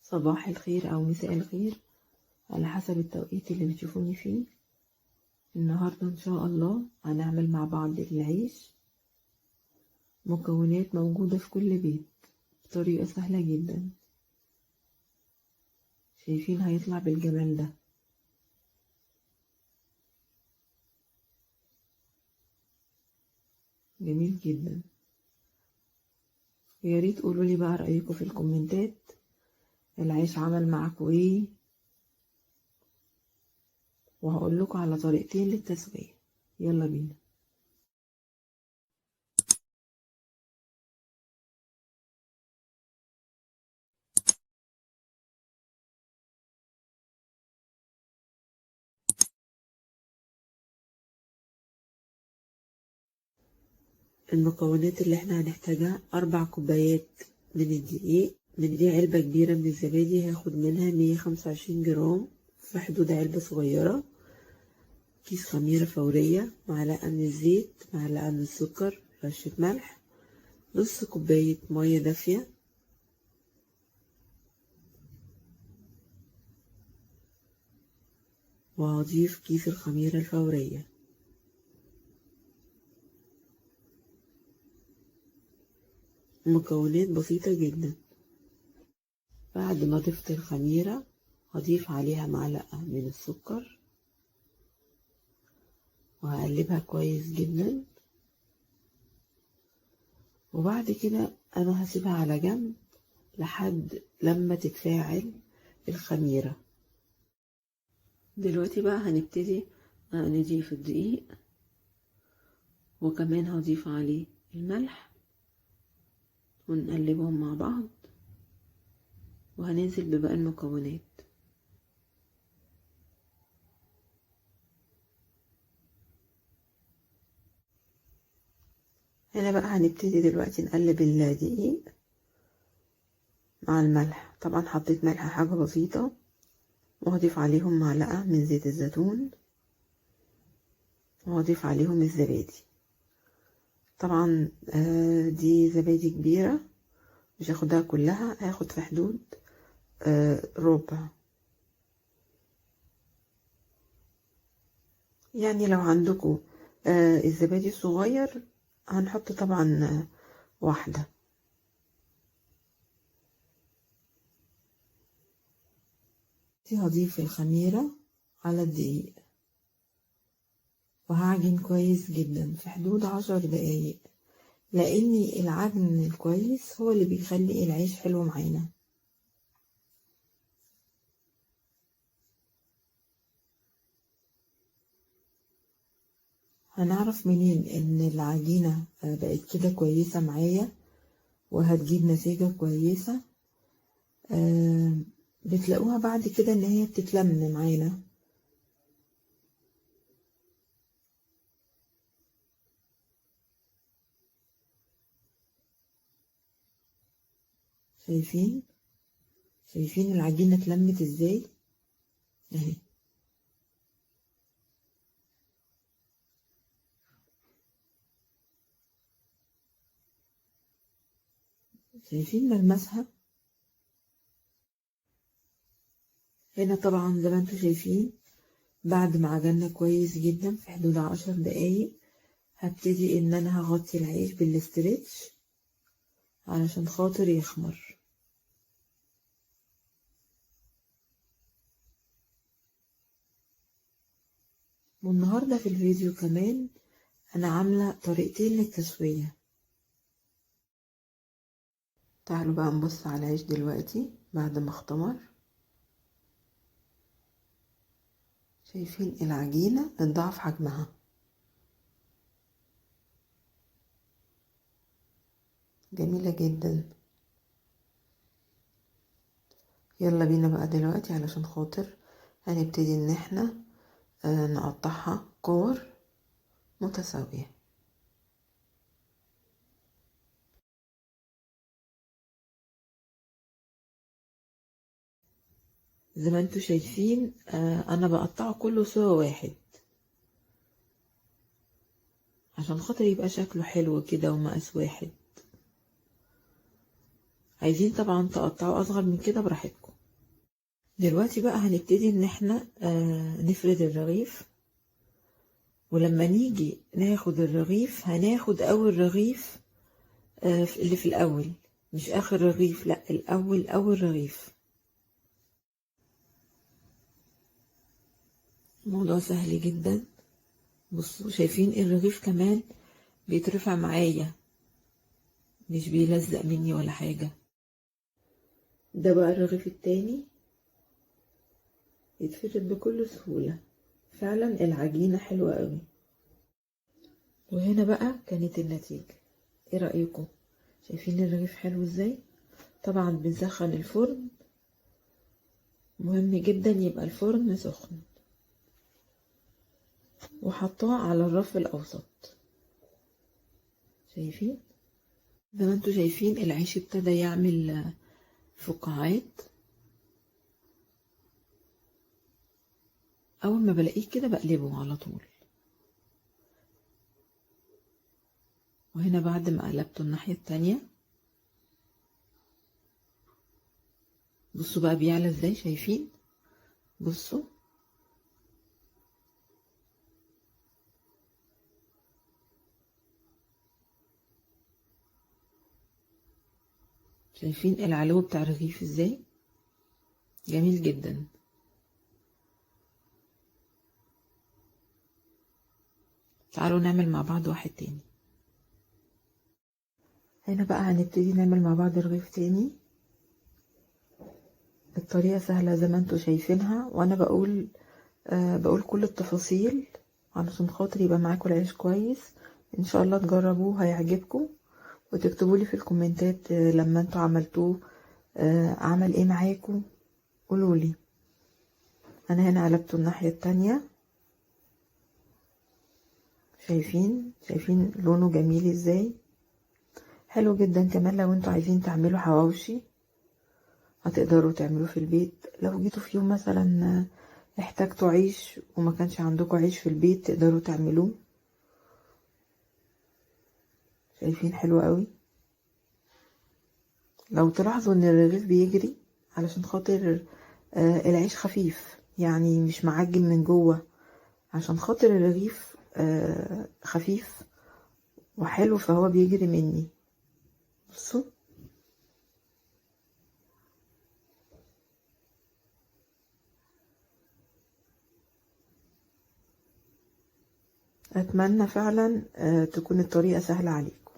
صباح الخير أو مساء الخير على حسب التوقيت اللي بتشوفوني فيه. النهاردة إن شاء الله هنعمل مع بعض العيش. مكونات موجودة في كل بيت بطريقة سهلة جدا. شايفين هيطلع بالجمال ده. جميل جدا. يا ريت قولوا لي بقى رأيكم في الكومنتات، العيش عمل معاكم ايه، وهقول لكم على طريقتين للتسوية. يلا بينا. المكونات اللي احنا هنحتاجها 4 كوبايات من الدقيق، من دي علبة كبيرة من الزبادي هاخد منها 125 جرام في حدود علبة صغيرة، كيس خميرة فورية، معلقة من الزيت، معلقة من السكر، رشة ملح، نص كوباية مية دافية، وهضيف كيس الخميرة الفورية. مكونات بسيطة جدا. بعد ما ضفت الخميرة هضيف عليها معلقة من السكر وهقلبها كويس جدا، وبعد كده انا هسيبها على جنب لحد لما تتفاعل الخميرة. دلوقتي بقى هنبتدي نضيف الدقيق، وكمان هضيف عليه الملح ونقلبهم مع بعض، وهننزل بباقي المكونات. هنا بقى هنبتدي دلوقتي نقلب الدقيق مع الملح. طبعا حطيت ملح حاجة بسيطة، وهضيف عليهم معلقة من زيت الزيتون، وهضيف عليهم الزبادي. طبعا دي زبادي كبيرة مش هاخدها كلها، هاخد في حدود ربع. يعني لو عندكم الزبادي الصغير هنحط طبعا واحدة. هضيف الخميرة على الدقيق وهعجن كويس جدا في حدود 10 دقايق، لان العجن الكويس هو اللي بيخلي العيش حلو معانا. هنعرف منين ان العجينة بقت كده كويسة معايا وهتجيب نتيجة كويسة؟ بتلاقوها بعد كده ان هي بتتلم معانا. شايفين العجينة اتلمت ازاي اهي. شايفين ملمسها هنا. طبعا زي ما انتم شايفين بعد ما عجننا كويس جدا في حدود 10 دقايق هبتدي ان انا هغطي العيش بالاسترتش علشان خاطر يخمر. والنهاردة في الفيديو كمان انا عاملة طريقتين للتسوية. تعالوا بقى نبص على العيش دلوقتي بعد ما اختمر. شايفين العجينة اتضاعف حجمها، جميلة جدا. يلا بينا بقى دلوقتي علشان خاطر هنبتدي ان احنا نقطعها كور متساوية. زي ما انتوا شايفين انا بقطعه كله سوا واحد عشان خاطر يبقى شكله حلو كده ومقاس واحد. عايزين طبعا تقطعوا اصغر من كده براحتكم. دلوقتي بقى هنبتدي ان احنا نفرد الرغيف. ولما نيجي ناخد الرغيف هناخد اول رغيف اللي في الاول، مش اخر رغيف، لا الاول اول رغيف. الموضوع سهل جدا. بصوا شايفين الرغيف كمان بيترفع معايا، مش بيلزق مني ولا حاجة. ده بقى الرغيف التاني يتفرد بكل سهولة. فعلا العجينة حلوة قوي. وهنا بقى كانت النتيجة. ايه رأيكم؟ شايفين الرغيف حلو ازاي؟ طبعا بنسخن الفرن، مهم جدا يبقى الفرن سخن، وحطاه على الرف الاوسط. شايفين؟ زي ما انتوا شايفين العيش ابتدى يعمل فقاعات. اول ما بلاقيه كده بقلبه على طول. وهنا بعد ما قلبته الناحية التانية بصوا بقى بيعلى ازاي. شايفين؟ بصوا شايفين العلو بتاع الرغيف ازاي؟ جميل جدا. تعالوا نعمل مع بعض واحد تاني. هنا بقى هنبتدي نعمل مع بعض رغيف تاني. الطريقة سهلة زي ما انتوا شايفينها، وانا بقول كل التفاصيل علشان خاطر يبقى معاكم العيش كويس. ان شاء الله تجربوه هيعجبكم، وتكتبوا لي في الكومنتات لما انتوا عملتوه عمل ايه معاكم، قولوا لي. انا هنا قلبته الناحية التانية. شايفين لونه جميل ازاي؟ حلو جدا. كمان لو انتوا عايزين تعملوا حواوشي هتقدروا تعملوه في البيت. لو جيتوا في يوم مثلا احتاجتوا عيش وما كانش عندكم عيش في البيت تقدروا تعملوه. شايفين حلو قوي. لو تلاحظوا ان الرغيف بيجري علشان خاطر العيش خفيف، يعني مش معجن من جوه، عشان خاطر الرغيف خفيف وحلو فهو بيجري مني. بصوا اتمنى فعلا تكون الطريقة سهلة عليكم.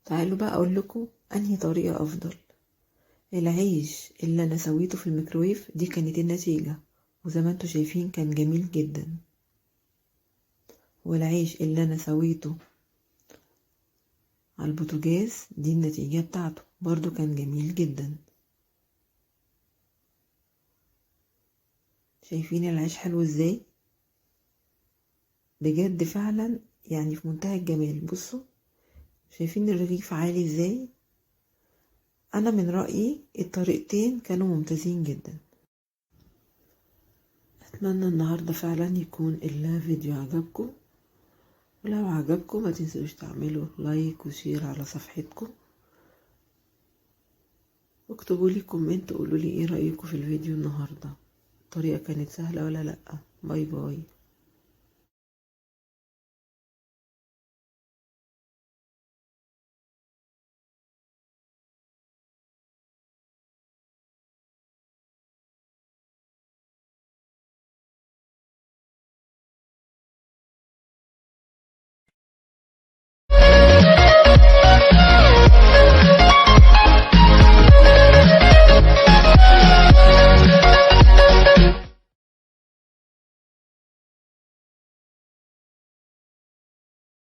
تعالوا بقى اقول لكم انهي طريقة افضل. العيش اللي انا سويته في الميكرويف دي كانت النتيجة، وزي ما انتوا شايفين كان جميل جدا. والعيش اللي انا سويته على البوتاجاز دي النتيجة بتاعته برضو كان جميل جدا. شايفين العيش حلو ازاي؟ بجد فعلا يعني في منتهى الجمال. بصوا شايفين الرغيف عالي ازاي؟ انا من رأيي الطريقتين كانوا ممتازين جدا. اتمنى النهاردة فعلا يكون الفيديو عجبكم، ولو عجبكم ما تنسوش تعملوا like و share على صفحتكم، واكتبوا لي comment قولوا لي ايه رأيكم في الفيديو النهاردة. الطريقة كانت سهلة ولا لأ؟ bye bye.